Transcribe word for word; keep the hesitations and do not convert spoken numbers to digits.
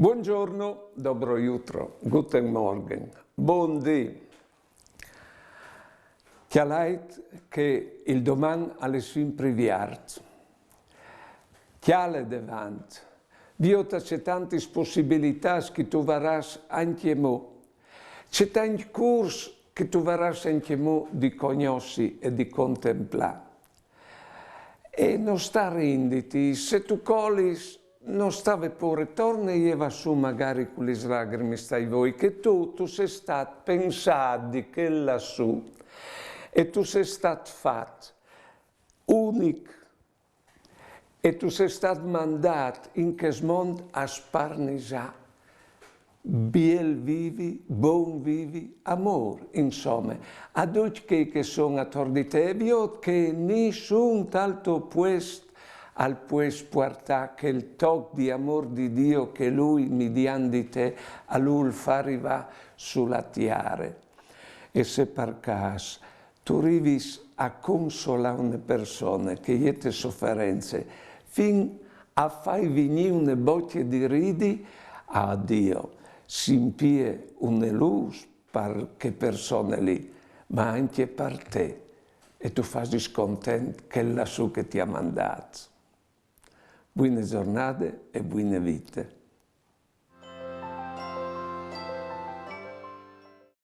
Buongiorno, dobro jutro, guten Morgen, bundì. Cjalait che il doman al è simpri viart. Cjale devant, viôt ce tantis pussibilitâts che tu varâs ancjemò, ce tancj cûrs che tu varâs ancjemò di cognossi e di contemplâ. E no sta rinditi, se tu colis, no sta vê pôre, torne a jevâ sù magari cu lis lagrimis tai voi, che tu, tu sês stât pensât di chel lassù e tu sês stât fat unic e tu sês stât mandât in chest mont a sparnisâ biel vivi, bon vivi, amôr, insome, a ducj chei che a son ator di te, e viôt che nissun tal to puest al pues puartâ chel toc di amôr di Diu che lui, midiant di te, al vûl fâ rivâ su la tiare. E se par câs tu rivis a consolâ une persone che e je te soference, fin a fâi vignî une bocje di ridi, a Diu, si impie une lûs par chê persone li, ma ancje par te, e tu fasis content chel lassù che ti à mandât. Buine zornade e buine vite.